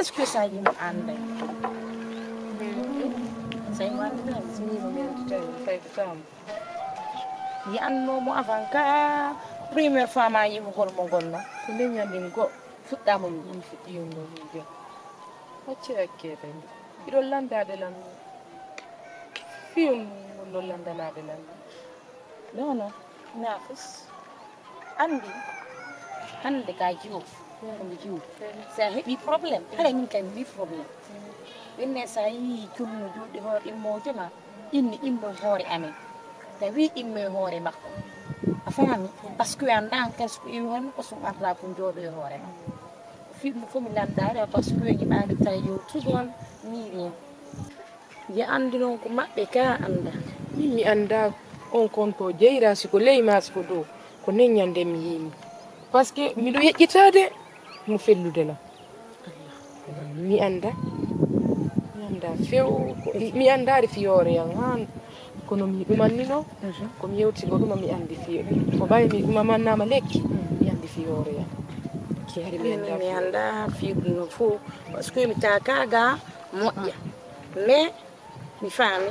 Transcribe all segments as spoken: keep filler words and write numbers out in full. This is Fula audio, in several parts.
Est-ce que ça y est, mo annday? Ça y est, mo annday? Sini mo mi tawi, tawi ko taw. Yi'annoomo avant ka première fois ma yi'ugol mo ngol no? Ko nde ñande ngo fuɗɗaama mi ɗum fuɗɗi yonno mi jom. Acce hakke tan. Hiɗon lanndaade lan. Fiyum ngol non lanndanaade lan. Non, non. Nafus. Anndi. Hannde ka jiwo. Ko mi jiwo. Si a heɓi problème. Hara min kay mi problème. Ɓenne si a yii cunnu juuɗe hoore immoojo ma. Inni immo hoore amen. Tawi immo hoore makko. A faami? Parce que a anndaa kadi so ko iwi hoore makko, so arta ko jooɗo e hoore makko. Fiɗmo fof mi lanndaare, parce que yiɗaade tawi yewtugol, nii ɗum. Nde anndi noon ko maɓɓe ka annda. Min mi annda on konto jeyra, si ko ley ma, si ko dow. Ko nen ñande mi yiimi. Parce que miɗo yeƴƴitaade mo fellude lan. Mi annda. Mi annda few. Ko, mi anndaade fiyoore yan haan. Kono mi ɗumannino. Ko mi yewti ko ɗuma mi anndi fiyo. Ko ɓay mi ɗuma mannaama lekki. Mi anndi fiyoore yan. Ki hari mi annda. Mi annda fiyo ɗum no fof. Parce que mi taakaaga moƴƴa. Mais mi faami.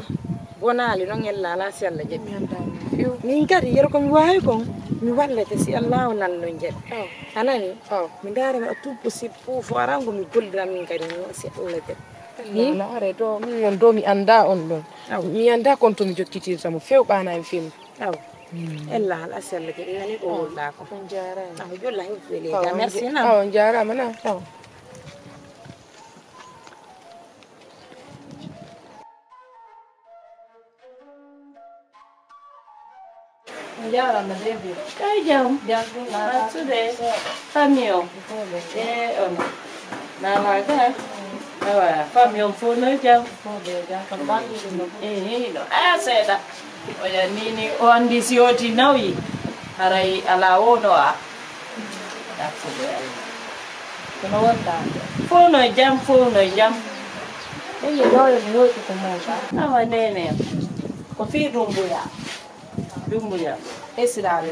Bonaali noon ella alaa si Allah jaɓi. Mi annda few. Min kadi, yeru ko mi waawi kon, mi wallete si Allah o nanno jaɓi. Aw. A nani? Aw. Mi ndaara mi a tout possible pour fo arango mi gollira min kadi noon si Allah jaɓi. Hmm? Naare to, min on do mi annda on ɗon. Aw. Mi annda kon to mi jokkitirta mo few ɓaana en fim. Aw. Hmm. Ella alaa si Allah jaɓi, nani ko wonɗa ko. On jaaraama. Aw, jolla hen weli. Aw, merci, on ja-, na. Aw, on jaaraama na. Aw. Njaaraama, debbo. Kay jam. Jam ɗum. Artude. Famille o. E on. Nana ga. Awa, famille on fof no jam. Ehi, no. A seeɗa. Oya nini o anndi si oti nawyi. Haray alaa o no a. Artude. Kono wonta. Fof no jam, fof no jam. Eyi, ɗo yo mi hooti ko mawɗa. Awa, nene. Ko fii Dumbuya. Dumbuya. Esiraaɓe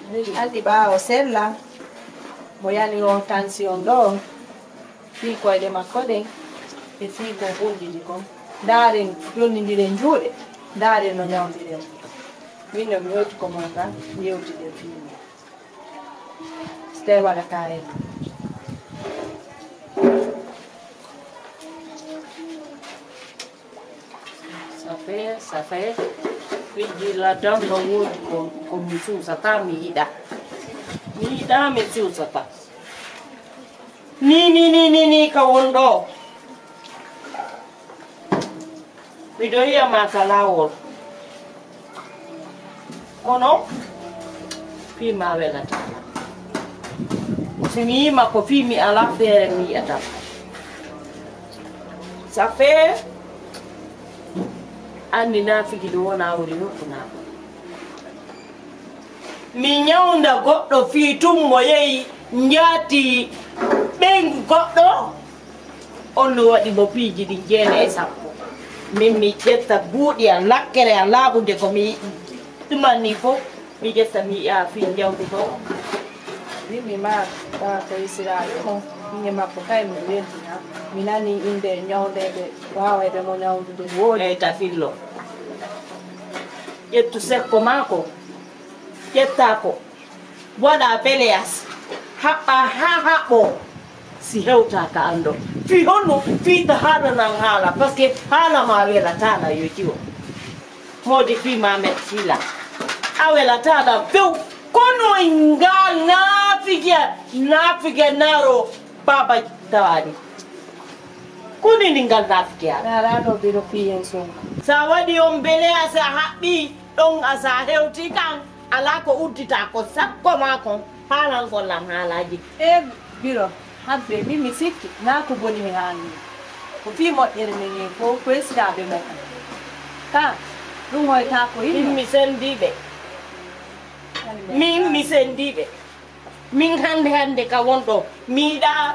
mum. Anndi ɓaawo sella, mo yani o tension ɗo, fii koyɗe makko ɗen, e fii ko hunndidi kon. Ndaaren, jonndiren juuɗe, ndaaren no ñawndiren. Min no mi hooti ko mon ɗan, yewtiden fii mum. Stay waɗa kaari. Ça fait, ça fait. Fijji la tan ko woodi ko, ko mi suusata, mi yiɗa. Mi yiɗa, mi suusata. Ni, ni, ni, ni, ni ka won ɗo. Miɗo yiya ma ka laawol. Kono fii ma welata. Si mi yima ko fii mi ala feere mi yi'ata. Ça fait anndi naafiki ɗum wona woni nokku naafo. Mi ñawnda goɗɗo fii tun mo yehi njaati ɓeyngu goɗɗo, on no waɗi mo piiji ɗin jeene e sappo. Min mi ƴetta buuɗi an, lakkere an, laaɓude ko mi yiɗi. Ɗuman ni fof, mi ƴetta mi yi'a fii jawdi ko. Min mi ma, ɓa ko Isiraaɓe mo, innde makko kay mi weltina. Mi nani innde ñawndeeɓe, waawayɓe mo ñawndude no woodi. Eyyi, tafillo. Ƴettu sekko maako. Ƴetta ko, waɗa peleyas, haɓɓa haa haɓɓo, si hewta ka anndo. Fii honno? Fii ta haala nan haala, parce que haala ma wela taala yo jiwo. Moodi fii ma met fila. A wela taala few, kono ngal naafige, naafige naro baba tawani. Kuni ni ngal naafige. Ala no biro fii en sonko. Sa waɗi on peleyas a haɓɓi, ɗon a sa hewti kan, alaa ko uddita ko sakko maa kon, haalan kon lam haalaaji. E biro, habbe, min mi sikki, naa ko boni mi haalni. Ko fii moƴƴere men en fof, ko esiraaɓe moƴƴere. Ka, ɗum hoyta ko yimɓe. Min mi senndiiɓe. Min mi senndiiɓe. Min hannde hannde ka wonɗo, mi yiɗaa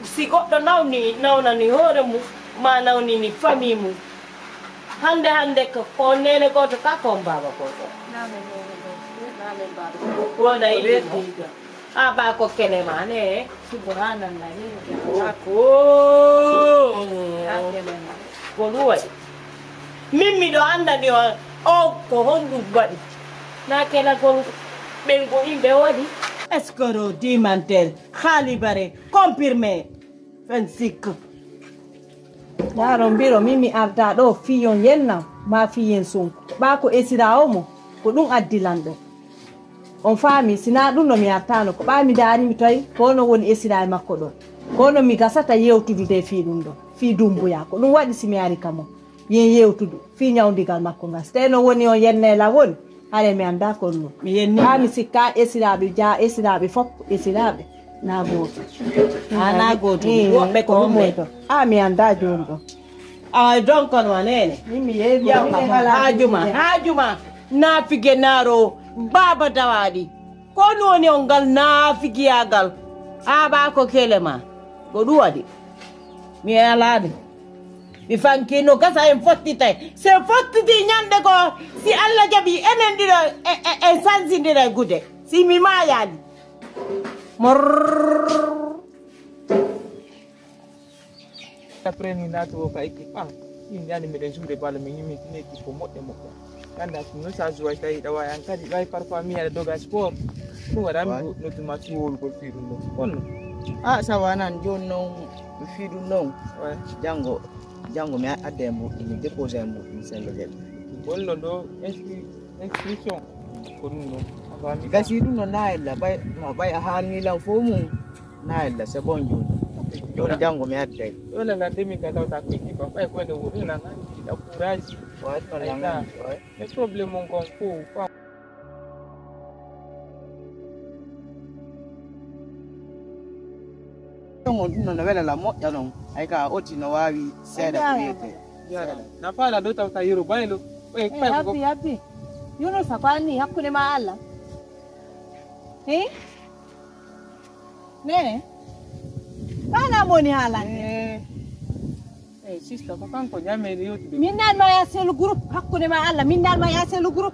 si goɗɗo nawni, nawnani hoore mum, ma nawnini famille mum. Hannde hannde ko, ko neene gooto ka, ko baaba gooto. Wona e ɗum. A ɓa ko kelema ne. Subhanallah. Ko ko ɗum waɗi. Min miɗo anndani on o ko honɗum waɗi. Na kelagol ɓen ko yimɓe waɗi. Escroc, dimantel, halibare, comprimé. Fen sikk. Yaron mbiro min mi arda ɗo fiyon yennam ma fiyen sonko. Ɓa ko esira o mo ko ɗum addi lan ɗo. On faami, si naa ɗum no mi artaano, ko ɓaa mi ndaari mi tawi ko no woni esiraaɓe makko ɗon. Ko no mi gasata yewtudude fii ɗum ɗon, fii Dummbuya. Ko ɗum waɗi si mi ari ka mon, yen yewtudu fii ñawndigal makko ngal. Si tawii no woni on yenneela woni, hare mi anndaa kon non. Mi yenni. Haa mi sikka esiraaɓe, jaa esiraaɓe fof, esiraaɓe naa gooto. Haa naa gooto. Woɓɓe ko ɗum moyto. Haa mi anndaa jooni ɗon. Awa donc kono wa nene. Mimi yebi. Haajuma, haajuma. Naafige naaro baaba dawaaɗi. Ko nooni on ngal naafigiyaagal. Haa ɓa ko kelema. Ko ɗum waɗi. Mi alaani. Mi fanki no gasa en fottitay. Si en fottiti ñande ko si Allah jaɓi enen ɗiɗo e, e, en sansindira e gude. Si mi maayaali. Morr. Après ni naati o ka équipe an. Min yani miɗen jouer ballon min yimmi tineki ko moƴƴa moƴƴa. Ganda no sa jouer tawi ɗa wawi an kadi wawi parfois mi yaɗa doga sport. Ɗum waɗa mi nodduma fi wowlugol fi ɗum ɗo. Kono. Ah, ça va nan joni non mi fi ɗum ɗon. Ouais. Jango jango mi adda e mbuɗɗi mi dépose e mbuɗɗi mi sendo jeɗɗo. Bonno ɗo inscrit Inscription. Ko ɗum ɗo. Gasi ɗum no naayilla ɓay no ɓay a haalni lan fof mum. Naayilla c'est bon joni. Joni janngo mi adday. Ɗo la la demi ka tawta ko ki ba ɓay ko ne wuri la nan ki da courage. Wa no la nan. E problème on kon fof. Ɗon on ɗum no wela la moƴƴa non. Ay ka oti no waawi seeɗa ko wiyete. Na faala ɗo tawta yero baylo. Eh, abbi abbi. Yunusa ko anni hakkunde ma Allah. Hi? Nene. Bana moni haalande. Eh, sista ko kanko ñameli yottude. Min nan ma ya selu groupe hakkunde ma Allah. Min nan ma ya selu groupe.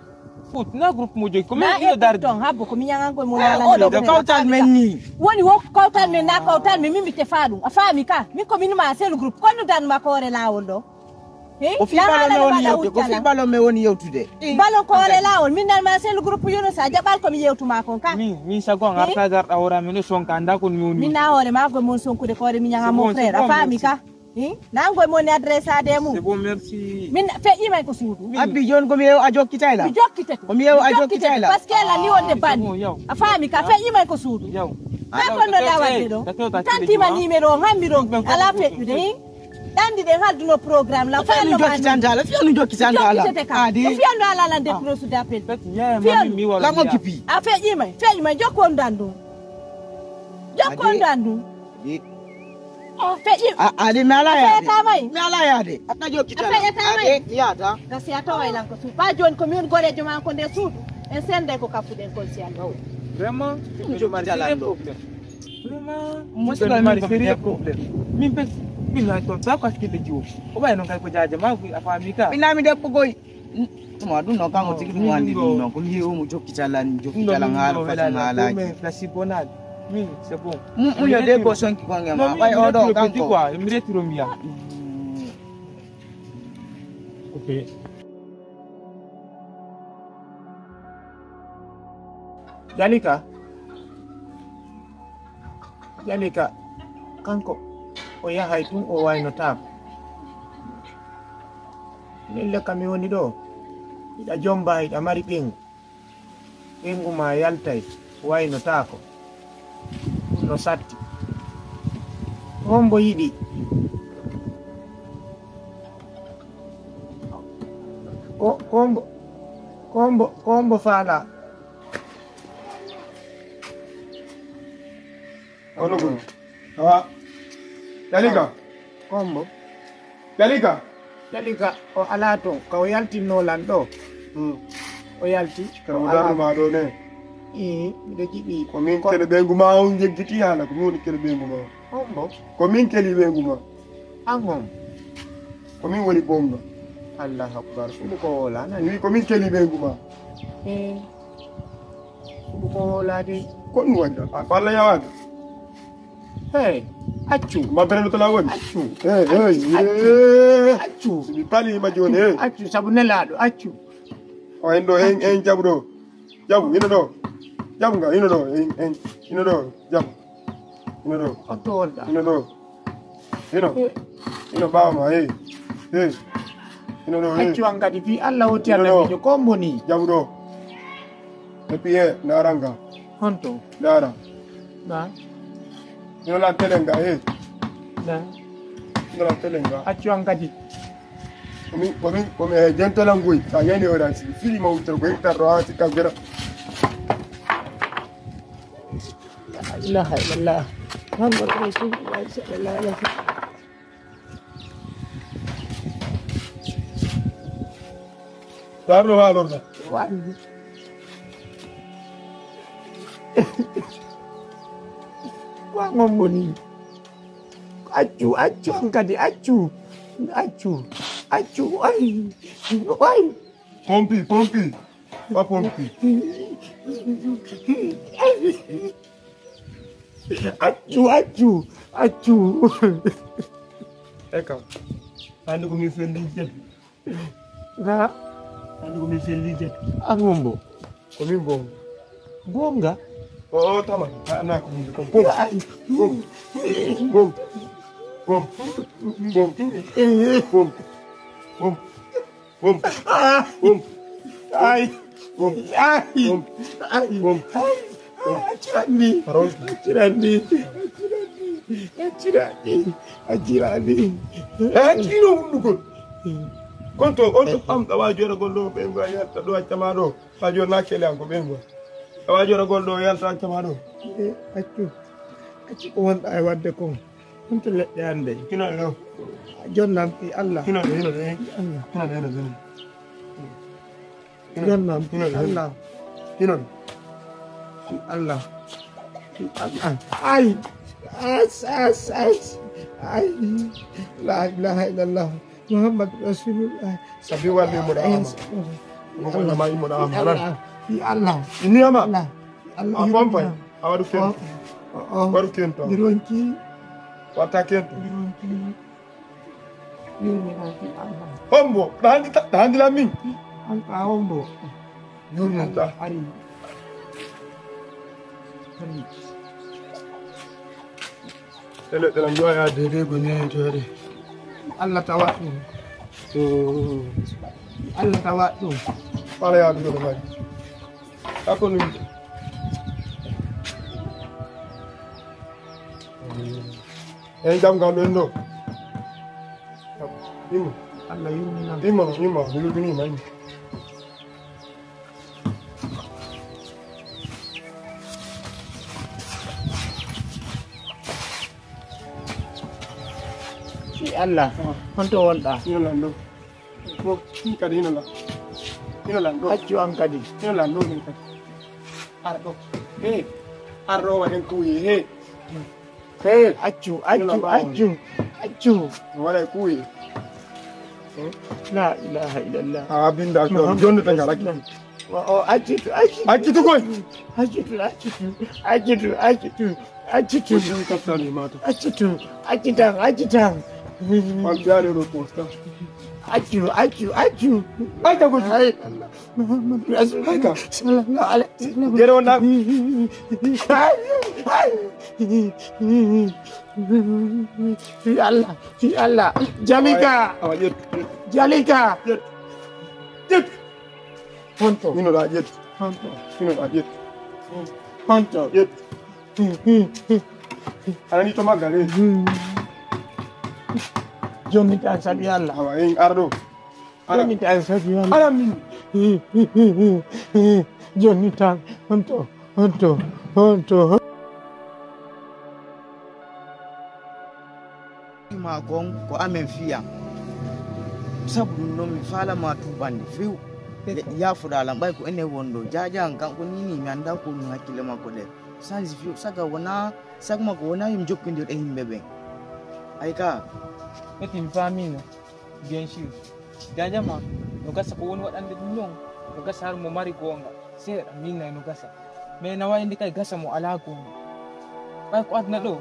Foot na groupe mo jogi ko min ino darde ton habbo ko min ñangango mo na o do kawtal men ni. Woni wo kawtal men na kawtal men min mi tefa ɗum a faami ka min ko min ma selu groupe kono dan ma ko re lawol ɗo. O fi ballon me woni yewtude ko fi ballon me woni yewtude. Ballon ko re lawol min nan ma selu groupe yono sa jabal ko mi yewtuma kon ka. Min min sagon arta garɗa wora min sonka nda kon mi woni min na hoore ma go mon sonkude ko re mi ñanga mon frère a faami ka. Nangoy mo ne adresse ade mum. C'est bon, merci. Min fe imay ko suudu. Abbi jon ko mi yew a jokkitay la. Mi jokkitete. Ko mi yew a jokkitay la. Parce que la ni wonde bandi. A faami ka fe imay ko suudu. Ka ko no dawade do. Tanti ma numéro hammi do. Ala fe de. Dandi de halduno programme la. Fe no jokkitanta la. Fe no jokkitanta la. Ade. Fe no ala la de pro su d'appel. Fe no. La mo kipi. A fe imay. Fe imay jokkon dandu. Jokkon dandu. Feƴƴi. A- ali mi ala yaade feƴƴata may mi ala yaade aɗa jokki a tala feƴƴata may ade mi yaata gasi a taway lan ko suudu ɓa joni ko min gorejo ma ko nde suudu en senday ko kaffuɗen kon si allah vraiment mi jokki tala ɗo vraiment musidɗo mari sérieux problème min pe min na toon sa ko hakkille jiwo o ɓay noon kay ko jaaje ma a faami ka mi nami debbo goy Tuma ɗum noon kanko tigi ɗum anndi ɗum noon ko mi yeewu mo jokki calan jokki calan haala façon haalaaji. Kasi bonaali. Min c'est bon. Ɗum yo debbo sonki konge ma ɓay oɗo kanko. Mi retiro mi yaha. Ok. Jalika. Jalika kanko o yahay tun o waynotaako. Min le ka mi woni ɗo hiɗa jomba hiɗa mari ɓeyngu. Ɓeyngu ma yaltay waynotaako no satti. Hombo yiɗi ko hombo hombo hombo faala. Kono ko awa Jalika. Kombo. Jalika. Jalika o alaa toon ka o yaltinnoo lan ɗoo. O yalti. Kala mo darnuma ɗo ne. Ii miɗo jiɗi ko min kele ɓeyngu ma on jeggitii haala ko min woni kele ɓeyngu ma. Kombo. Ko min keli ɓeyngu ma. An hom. Ko min woni bonga. Allahu akbar suɓu ko woola nani wi ko min keli ɓeyngu ma. Suɓu ko woola de. Kon wonde a falla yawaade. Hey, accu. Ma bereno to lawol. Accu. Hey, hey, hey. Accu. Mi pali ma joni, hey. Accu, sabu nelaaɗo, accu. O en ɗo, en, en jaɓu ɗo. Jaɓu, ino ɗo. Jaɓu nga, ino ɗo, en, en, ino ɗo, jaɓu. Ino ɗo. Otto wonɗa. Ino ɗo. Ino. Eh. Ino ɓaawo ma, hey. Hey. Ino ɗo, hey. Accu an kadi, fii Allah woti. Ino ɗo. Annabiijo, ko mboni? Jaɓu ɗo. E piye, ndaara nga. Honto? Ndaara. Na. Ino lan tele nga, hey. Na. Ino lan tele nga. Accu an kadi. Komi, komi, komi, eh, jentelan goy. Sa yani o dan si fili ma wutar goy, tar ro hati ka gara. La ilaha illallah. Muhammadu Rasulullah sallallahu alaihi wasallam. Darno ma lorna. Wa. Wa ngom boni. Accu, accu, an kadi, accu. Accu, accu, ay, ay. Pompi, pompi, wa pompi. Accu, accu, accu. Eka, andi ko mi fendi jati. Nga. Andi ko mi selli jati. An won bo. Ko min bo. Gonga. O, o, tama. A, na ko min ko. Bom. Ay. Bom. Bom. Bom. Bom. Eh. Bom. Bom. Bom. Ah. Bom. Ay. Bom. Ay. Bom. Ay. Bom. Ay. Bom. Accirandi. Parole. Accirandi. Accirandi. Accirandi. Eh, kino hunduko. Kon to, on to pam, ɗa waawi joɗagol ɗo, ɓe ngo a yalta ɗo, accama ɗo. Ɗa joɗa na kele an ko ɓe ngo. Ɗa waawi joɗagol ɗo, yalta accama ɗo. Eh, accu. Accu ko wonɗa e wadde kon. Ɗum to leɗɗe annde. Hino ɗo. Jonnam fi Allah. Hino ɗo, hino ɗo, eh. Allah. Hino ɗo, hino ɗo, hino ɗo. Hino ɗo. Jonnam fi Allah. Hino ɗo. Fi Allah. Fi Allah. Ay. As, as, as. Ay. La ilaha illallah. Muhammad Rasulullah. Sabi wal imo da ama. Mo ko na ma imo da ama. Allah. Fi Allah. Ini ama. Allah. Allah. A pompay. A waɗu kento. O, o, o. Waɗu kento. Mi ronki. Watta kento. Mi ronki. Yurmina fi Allah. Hombo, ɗa handi ta-, ɗa handi la min. An ka hombo. Yurmina ta. Ari. Ari. Ele ɗela joya dede go ne tore. Allah tawa ɗum. To Allah tawa ɗum. Fala ya dugo do mari. Ako ɗum. En jam ngal ɗon ɗo. Imo. Allah yurminam. Imo, imo, mi lutini ma imo. Fi Allah, honto wonɗa? Hino lan ɗo. Ko ɗum kadi hino lan. Hino lan ɗo. Accu an kadi. Hino lan ɗo min kadi. Ara ɗo. He. Ara ɗo waɗen kuuye. He. He. Accu, accu, accu, accu. Waɗay kuuye. La ilaha illallah. A binda ko jonde tan ngalaki. O, o, accitu, accitu. Accitu koy. Accitu, accitu, accitu, accitu, accitu. Ko ɗum kattani mata. Accitu, accitan, accitan. Wal jaare ɗo posta. Accu, accu, accu. Ay, tago. Ay, Allah. Muhammad Rasulullah. Ay, ka. Sallallahu alaihi wasallam. Gere wona. Ay, ay. Fi Allah, fi Allah. Jalika. Awa, ƴettu, ƴettu. Jalika. Ƴettu. Ƴettu. Honto? Inoɗa ƴettu. Honto? Inoɗa ƴettu. Honto? Ƴettu. Anani to maggal, eh. Jonni tan sabi Allah. Awa, en arɗo. Jonni tan sabi Allah. Ala min. Jonni tan. Honto? Honto? Honto? Ma kon ko amen fiyan. Sabu ɗum noon mi faalama tuuɓande few. Leƴƴi yaafoɗa lam ɓay ko enen wonɗo. Jaaja an kanko ni ni mi annda ko ɗum hakkille makko ɗe. Sanji few saga wona, saga makko wona yo mi jokkondir e yimɓe ɓen. Ay ka. Eti mi faamino. Bien sûr. Jaaja ma no gasa ko woni waɗande ɗum noon. No gasa har mo mari goonga. Seeɗa min nay no gasa. Mais na wayi nde kay gasa mo alaa goomu. Ɓay ko aduna ɗo,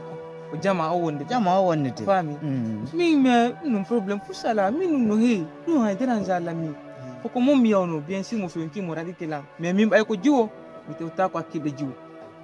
ko jama o wonde. Jama o wonde te. Faami? Mm. Min, mais ɗum problème fof sala, min ɗum no heewi. Ɗum hay dérange ala min. Koko mum mi yawno, bien sûr mo fewnki mo raɗi telan. Mais min ɓay ko jiwo, mi tewta ko hakkille jiwo.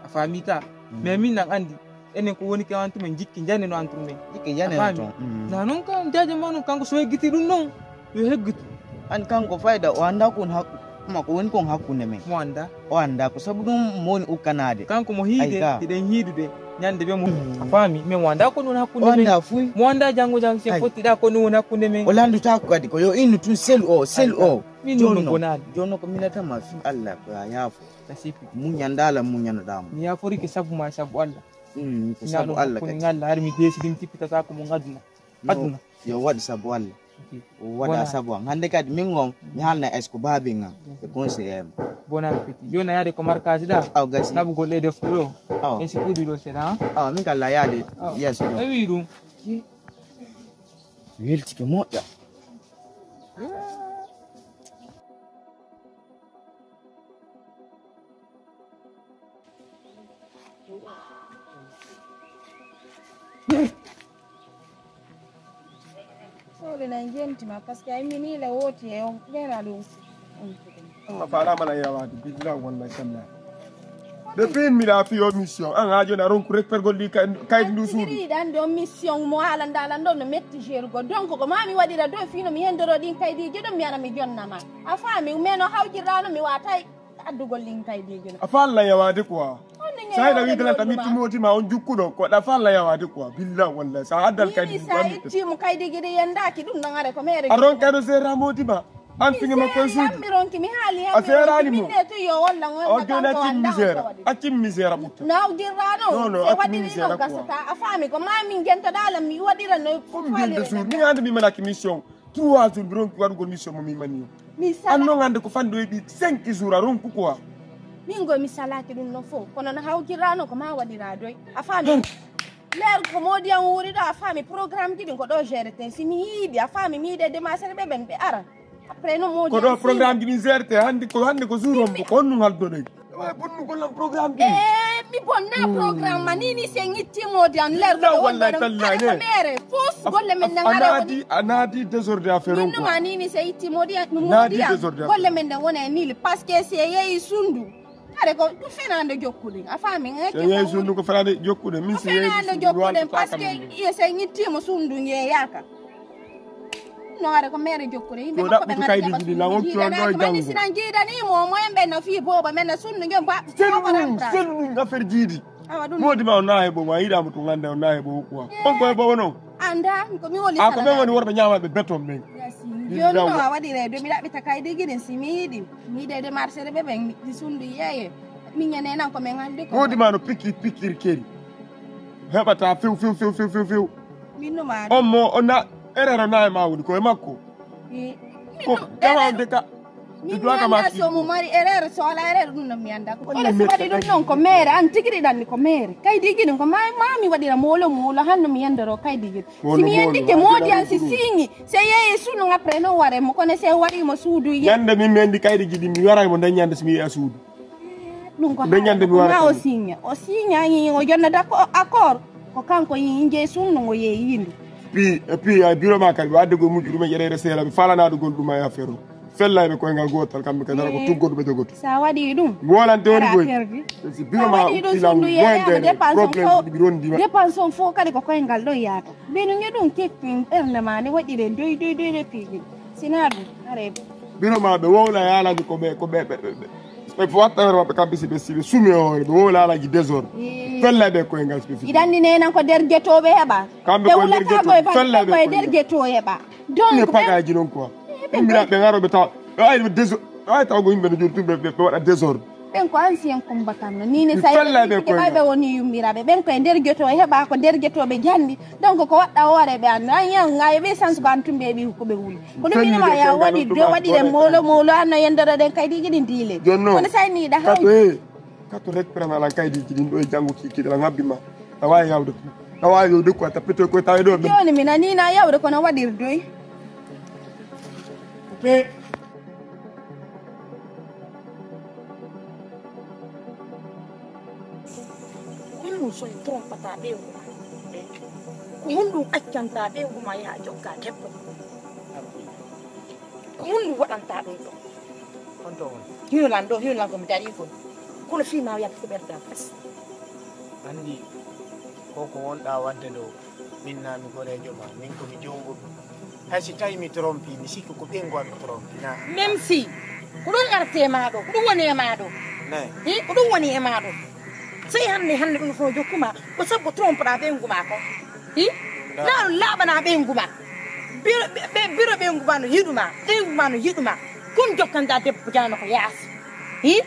A faami ka? Mm. Mais min nan andi, enen ko woni ke antu men jikki jane no antu men. Jikki jane. A faami? Mm. Na non kan jaje ma non kanko so heggiti ɗum non. Yo heggitu. An kanko fayda o annda ko woni hakku-, ma ko woni kon hakkunde men. Mo annda. O annda ko sabu ɗum mo woni ukkanaade. Kanko mo hiide, hiɗen hiidude. Ñande ɓe mo. Mm. A faami? Men mo annda ko woni hakkunde men. O annda fuy. Mo annda janngo jam si pottiɗa ko woni hakkunde men. O lanndutaako kadi ko yo innu tun selu o, selu o. Min ɗum no bonaani. Jooni no ko minatama fi Allah ko ya yaafo. Muñanɗa Allah muñanoɗa mo. Mi yaaforike sabu ma e sabu Allah. Mm, ko sabu Allah kadi. Ngalla har mi deesi ɗum tippitata ko mo ngaduna. Aduna. Yo waɗu sabu Allah. Ok. O waɗa sabu am. Hannde kadi min ngon, mi haalna est-ce que baabi ngan. E conseiller am. Bon appétit. Yo na yaade ko markaasi ɗa. Aw gasi. Naɓugol e defte ɗo. Aw. E si kuuɗi ɗo seeɗa, ha? Aw, min kala yaade. Aw. Yes ɗo. E wi ɗum. Weltike moƴƴa. Sowle na jenti ma, parce que ay mini la woti e on, ɓeera ɗum. Amma faala mana yawaade, billahi wallahi tallahi. Depuis mi la fi o mission, an ha joni a ronku rek pergol ɗi kay-, kaydi ndu suudu. Ɗan ɗo mission mo haalanda lan ɗo no metti jeerugo. Donc ko ma mi waɗira ɗo fino mi hendoro ɗin kaydiiji ɗum mi ara mi jonna ma. A faami, mais no hawjirɗa no mi watay. Addugol ɗin kaydiiji no. A faalla yawaade quoi. Sa ina wiide lan tami timoti ma on jukkuɗo ko ɗa faalla yawaade quoi. Billa wallahi sa addal kaydi sa itti mo kaydiiji ɗi yendaki ɗum ɗon are ko mere. A ronka ɗo seera modi ma. An tinge makko e suudu. Mi ronki mi haali a seerani mo. Minne to yo walla ngon. O jona tim misera. A tim misera ɓutta. Nawdirrano. Non non a tim misera quoi. A faami ko ma min gentoɗa lan mi waɗira no. Ko min gelde suudu min hande mi manaki mission. Trois jours mbiɗon waɗugol mission mo min mani o. An non hannde ko fanɗo e ɗi cinq jours a ronku quoi. Min goy mi salaki ɗum ɗon fof kono no hawjirrano ko ma waɗira doy a faami. Leer ko modi an wuuri ɗo a faami programme ji ɗin ko ɗo gérete si mi yiiɗi a faami mi yiiɗe démarche ɓe ɓen ɓe ara. Après no modi ko ɗo programme ji ɗin gérete hannde ko hannde ko jour on ko honɗum haldoɗen. Wawi bonnugol lan programme ɗi. Eh, mi bonna programme ma nini se ngitti modi an lerɗo wallahi tallahi ne mere fos golle men nan a naadi a naadi désordre affaire on quoi. Numa nini se itti modi an modi an golle men nan wona e nil parce que se yeyi sundu are ko ko fenande jokkude a faami se yeyi sundu ko fenande jokkude min se yeyi sundu jokkude parce que ye se ngitti mo sundu yeyaka. No are ko mere jokkure yimɓe makko ɓe ngara jaɓa sunni jiidanaki mani sina jiidanimo mo en ɓe no fii booba men no sunnu jom ba selu ɗum selu ɗum affaire jiidi awa ɗum modi ma o na heɓo ma yiɗamo to ganda o na heɓo quoi on ko heɓo wono anda ko mi woni a ko ɓen woni worɓe ñamaɓe béton ɓen joni no a waɗire do mi ɗaɓɓita kaydi giɗin si mi yiɗi mi yiɗe de marché de ɓe ɓen mi sundu yeeye min ñane nan ko min haalde ko modi ma no pikkir pikkir keri heɓata few few few few few few min no ma on mo o na erreur o na e ma woni ko e makko ko tawande ka mi anda so mo mari erreur so ala erreur ɗum no mi anda ko wala si waɗi ɗum noon ko mere an tigi ɗi ɗanni ko mere kaydi giɗi ko ma ma mi waɗira molo molo hanno mi yandoro kaydi giɗi si mi yandike modi an si siñi se yeeye sunu après no ware mo kono se wari mo suudu yande min mi andi kaydi giɗi mi waray mo dañande si mi yeeya suudu ɗum ko ɓe ñande mi wara ma o signa o signa yi o jonnata ko accord ko kanko yi jeeyi sunno ngo yeeyi yindu pi pi ay biro ma kadi wadde go mujju ɗum e ƴeɗeɗe seela ɓe falanaɗo gol ɗum e affaire o fellay ɓe koyngal gotal kamɓe kadi ara ko tuggoɗo ɓe jogoto sa waɗi ɗum mi wolante woni goy si biro ma ɗiɗo sundu yeeyama dépense on fof dépense on fof kadi ko koyngal ɗo yaata mbeɗo ñe ɗum kekki ɓernde ma ne waɗire doy doy doy de piiji sina ɗum are biro ma ɓe wowla yaalaji ko ɓe ko ɓe ɓe ɓe ɓe watta hoore maɓɓe kamɓe si ɓe si ɓe sumi e hoore ɓe wowla alaji désordre fella ɓe koye ngal ɓe iɗanni nenan ko nder guetoɓe heɓa kamɓe koye nder gueto fella ɓe koye nder gueto heɓa donc pagaji noon quoi ɓe mbira ɓe garoɓe tawa ɓe wawi désordre ɓe wawi tawa ko yimɓe no joni tun ɓe waɗa désordre ɓen ko ancien combattant no nini sa ɓayɓe woni yummiraɓe ɓen koye nder gueto heɓa ko nder guetoɓe jandi donc ko waɗɗa hoore ɓe an an yan ngaye ɓe sans ko an tumɓe ɓi ko ɓe wuli kono min ma ya waɗi de waɗire molo molo an no yendoro ɗen kaydi jiɗi diile kono sa niɗa hawdi kato rek prana lan kaydi jiɗi ɗo e janngo kikiɗe lan habbi ma a wawi yawde ko a wawi yawde ko a tappito ko tawi ɗo joni mi nanina yawde kono waɗirdoy Soy trompata ɓeyngu ma. Ko honɗum accanta ɓeyngu ma yaha jokka debbo? Ko honɗum waɗanta ɗum ɗo? Honto on? Hino lan ɗo, hino lan ko mi darii kon. Kono fii ma yalti ko ɓerɗe am fes. Anndi ko ko wonɗa wadde ɗo, min naa mi goreejo ma, min ko mi jowngol. Hay si tawi mi trompi, mi sikki ko ɓeyngu am mi trompi, na? Même si, ko ɗum arti e maa ɗo, ko ɗum woni e maa ɗo. Hi, ko ɗum woni e maa ɗo. Sey hannde, hannde ɗum fof jokkuma, ko sabu ko trompe-ɗaa ɓeyngu maa ko. Hi? Naa ɗum laaɓanaa ɓeyngu maa. Biro, ɓe, ɓe, biro ɓeyngu maa no yiɗu maa, ɓeyngu maa no yiɗu maa. Kon jokkanta debbo jano ko yaasi. Hi?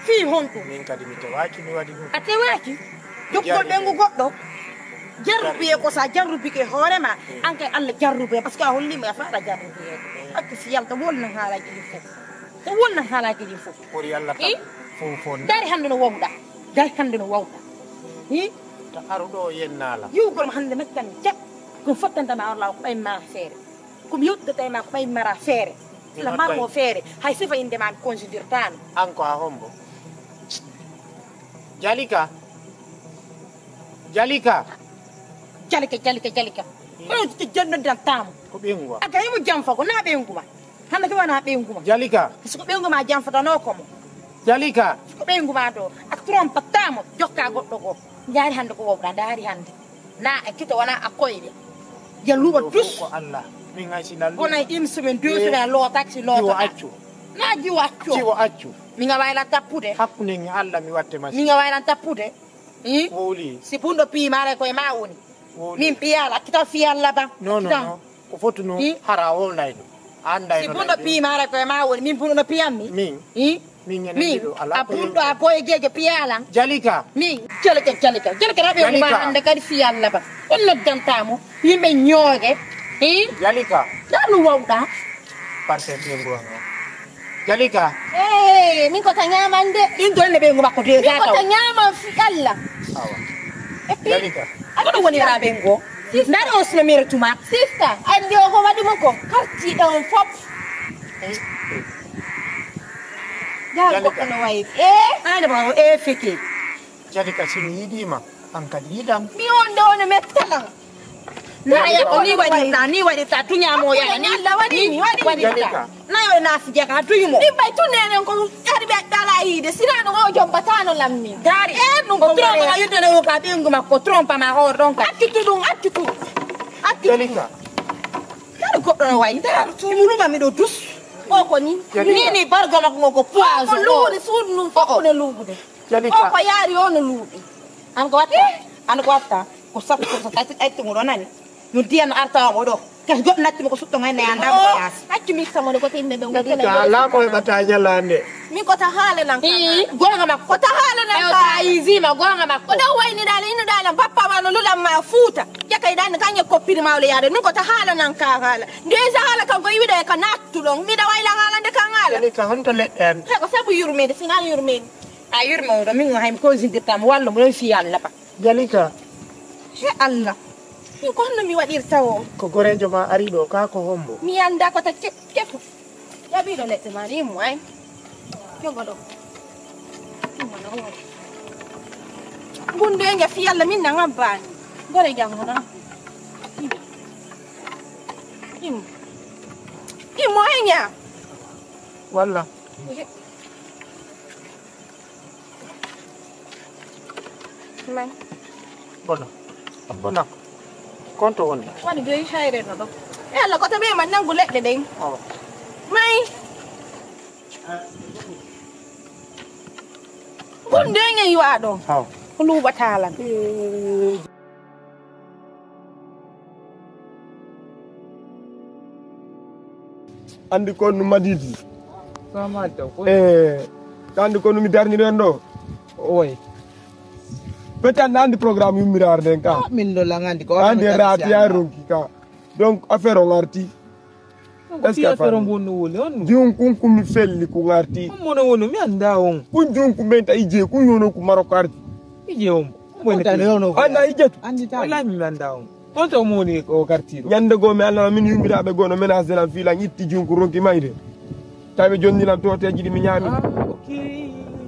Fii honɗum? Min kadi mi tewaaki, mi waɗi ɗum. A tewaaki? Jokkol ɓeyngu goɗɗo. Jarrubuyee ko sa jarrubike hoore ma, an kay Allah jarrubuyee, parce que a holliima a faaɗa jarrubuyeede. Accu si yalta, wolna haalaaji ɗin fof. Te wolna haalaaji ɗin fof. Ɓuri Allah tan. Hi? Fof fof. Dari hannde no wawɗa. Dari hannde no wawɗa. Hi? Ta aruɗo o yennaala. Yiwgol ma hannde mettan mi jam. Ko fottanta ma Allah ko ɓay ma feere. Ko mi yewtidata e ma ko ɓay mara feere. Sila marmo feere. Hay sifa innde ma mi considértaano. An ko a hombo? Jalika. Jalika. Jalika, Jalika, Jalika. Kono ti janno dan tamo. Ko ɓeyngu am. Aga himo janfa ko na ɓeyngu ma. Hannde ko wona ɓeyngu ma. Jalika. Si ko ɓeyngu ma janfata no ko mo. Jalika. Si ko ɓeyngu ma to. A trompe tamo jokka goɗɗo ko. Ndaari hannde ko wowɗa, ndaari hannde. Na a kita wona a koyɗe. Ya luɓa dus. Ko Allah. Min hay si lallu. Wona une semaine, deux semaines, a lootaki si lootata. Jiwo accu. Na jiwo accu. Jiwo accu. Min a wayla tappude. Hakkunde ngi Allah mi watte masi. Min a waylan tappude. Hi? Wowli. Si bunɗo piimaare koye ma woni. Wowli. Min piyaala, kita fiyalla ba. Non, non, non. Ko fotu no hara wowlayno. Anday. Si bunɗo piimaare koye ma woni, min bunɗo no piyammi. Min. Hi? Min ene. Min. A bunɗo a boye gejo piyalan. Jalika. Min. Jalika, Jalika. Jalika raɓe ma hannde kadi fiyalla ba. On noddantamo. Yimɓe ñooge. Hi? Jalika. Ɗa no wawɗa? Parce que ɓeyngu am o. Jalika. Eh, min ko ta ñaman de. Ɗin ɗon ne ɓeyngu makko de. Min ko ta ñaman fi Allah. Awa. Et puis, Jalika. Kono woni ra ɓeyngu o. Sista. Ndari on sino mere tuma. Sista, andi o ko waɗi mo ko. Karti ɗo on fop. Jalika. Goɗɗo no wayi. Eh? Ande ba o e feke. Jalika, si mi yiɗiima, an kadi yiɗam. Mi on ɗo no mettalan. Naya ko ni waɗirta, ni waɗirta, duña mo yana ni. Allah waɗi mi, waɗi mi. Waɗirta. Nayo na si jaga duñu mo. Ni bay tunene ko kadi be dala yide, sirano o jombatano lammi. Dari. Eh, ɗum ko trompe ma yidde no ka ɓeyngu makko trompe ma hoore ɗon ka. Accu tu ɗum, accu tu. Accu. Jalika. Dari goɗɗo no wayi. Dari tu. Mi luɓa mi ɗo dus. O ko ni. Jalika. Ni ni bargo makko ko poison. Ko luuri suudu ɗum fof ko ne luuɓude. Jalika. O ko yaari o no luuɓi. An ko watta? An ko watta? Ko sappo pour cent tati ay tungo ɗo nani. Yo diyan arta o ɗo. Kasi goɗɗo natti mo ko suɗɗo ngay ne anda ko yaasi. Accu mi samo ko timbe be. Jalika, laamu heɓata ñalaande. Min ko ta haala nan ka. Ii, gonga makko. Ko ta haala nan ka. Ayo, ta izi ma gonga makko. Ko ɗo wayni dala ino dala bappa ma no lulam ma fuuta. Jaka idan kanye koppiri ma wala yaade. Min ko ta haala nan ka haala. Nde sa haala kan ko iwida e ka nattu ɗon. Mi da wayla haala nde kan haala. Jalika, honto leɗɗe an? He ko sabu yurmede, sinal yurmede. A yurmo ɗo min hay mi considérta mo wallo mo ɗon fi Allah ba. Jalika. He Allah. Min ko honno mi waɗirta o? Ko goreejo ma ari ɗo, ka ko hombo? Mi annda ko ta ke-, kefu. Jaɓiiɗo leɗɗe ma ni mo ay. Jogo ɗo. Ɗum wona o. Gundu e nge fi Allah min na ngabbaani. Gore janngo na. Ɗum. Ɗum mo e nya. Walla. May. Bona. Bona. Konto woni. Woni joyi hayre no ɗo. E Allah ko to ɓe man nangu leɗɗe ɗen. Awa. May. Gunde nge yiwa ɗo. Awa. Ko luɓata lan. Andi kon no madidi. Sama to ko. Eh, andi kon no mi darni ɗon ɗo. Oy. Peut-être an andi programme yummiraare nden ka. Ah, min ɗo lan andi ko. Andi rati ya ronki ka. Donc affaire on arti. Est-ce que affaire on bonno woni on? Jun kun kun mi felli kun arti. On mono wono mi anda on. Kun jun kun benta ije kun yono kun maro karti. Ije on. Anda ije tu. Andi ta. Wallahi mi anda on. On to moni o karti ɗo. Ñande goo mi alano min yummiraaɓe goo no menacé lan fii lan itti junku ronki mayde. Tawi ɓe jonni lan tooteeji ɗi mi ñaami. Ah, ok.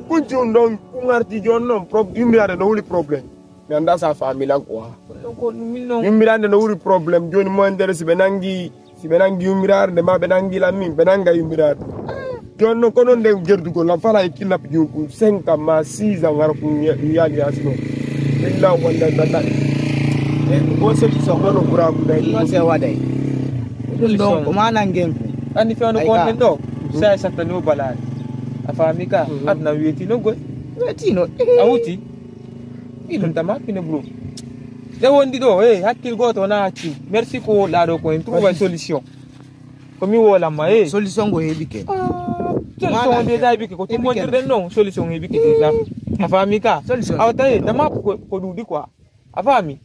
Kun jun ɗon kun arti jon non pro-, yummiraaɗe no wuli problème. Mi annda sa famille lan quoi. Donc, min non. Yummirande no wuri problème. Joni mo nder si ɓe nangi, si ɓe nangi yummirarde ma ɓe nangi lan min, ɓe nanga yummirarde. Joni non ko non nde gerdugol lan fala e kidnap jum cinq ans ma six ans ngara ko yaali yasi non. Illa wonde dada. Ko solution ko Kono buraku day. Non, c'est waɗay. Ɗum ɗon ko manan ngenku. Anni fewno Ay, ko ka. Nen ɗo. Sa e sattani o balaade. A faami ka. Aduna weeti no goy. Weetino. A huti. Ɗum tama pine bro. Nde wondi ɗo e hakkil gooto wona hakkil. Merci ko woɗɗa ɗo ko en trouve solution. Ko mi wolamma e. Solution go heɓike. Solution déjà heɓike ko timmondirɗen non solution heɓike déjà. A faami ka. Solution. Awa tawi dama ko ko ɗuuɗi quoi. A faami.